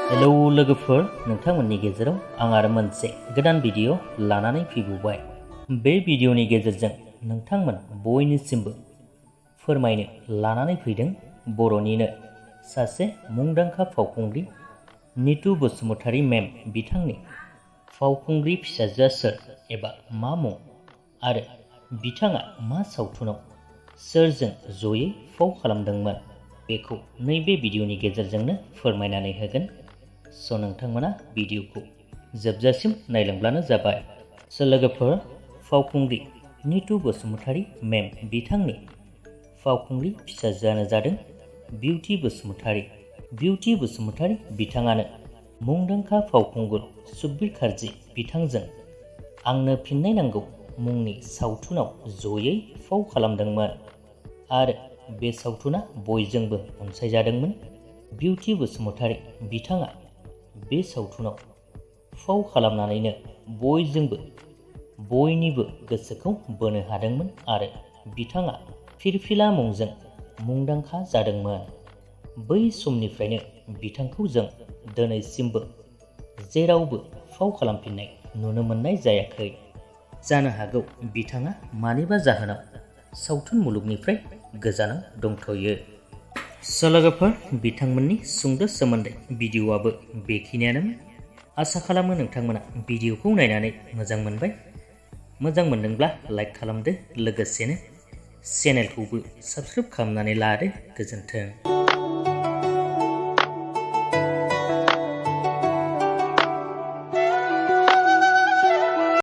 Hello लोगोफोर, नोंथांमोननि गेजेराव आं आरो मोनसे गोदान भिडिअ लानानै फैबावबाय। बे भिडिअनि गेजेरजों नोंथांमोन बयनिसिमबो फोरमायनो लानानै फैदों बर'निनो सासे मुंदांखा फावखुंग्रि नितु बसुमतारी मेम बिथांनि फावखुंग्रि फिसाजोआ सोर एबा मा मुं आरो बिथाङा मा सावथुनाव सोरजों जयै फाव खालामदोंमोन बेखौ नैबे भिडिअनि गेजेरजोंनो फोरमायनानै होगोन। स' नोंथांमोना भिडिअखौ जोबजासिम नायलांब्लानो जाबाय। स' लोगोफोर, फावखुंग्रि नितु बसुमतारी मेम बिथांनि फावखुंग्रि फिसाजोआनो जादों बिउटि बसुमतारी। बिउटि बसुमतारी बिथाङानो मुंदांखा फावखुंगुर सुकबिर कार्जि बिथांजों आंनो फिननाय नांगौ मुंनि सावथुनाव जयै फाव खालामदोंमोन आरो बे सावथुना बयजोंबो अनसायजादोंमोन। बिउटि बसुमतारी बिथाङा बे सावथुनाव फाव खालामनानैनो बयनिबो गोसोखौ बोनो हादोंमोन आरो बिथाङा फिरफिला मुंजों मुंदांखा जादोंमोन। बै समनिफ्रायनो बिथांखौ जों दिनैसिमबो जेरावबो फाव खालामफिननाय नुनो मोननाय जायाखै। जानो हागौ बिथाङा मानिबा जाहोनाव सावथुन मुलुगनिफ्राय गोजानाव दंथ'यो। स' लोगोफोर, बिथांमोननि सुंद' सोमोन्दै भिडिअ'आबो बेखिनियानोमोन। आसा खालामो नोंथांमोना भिडिअ'खौ नायनानै मोजां मोनबाय। मोजां मोनदोंब्ला लाइक खालामदो, लोगोसेनो चेनेलखौबो साबस्क्राइब खालामनानै लादो। गोजोन्थों।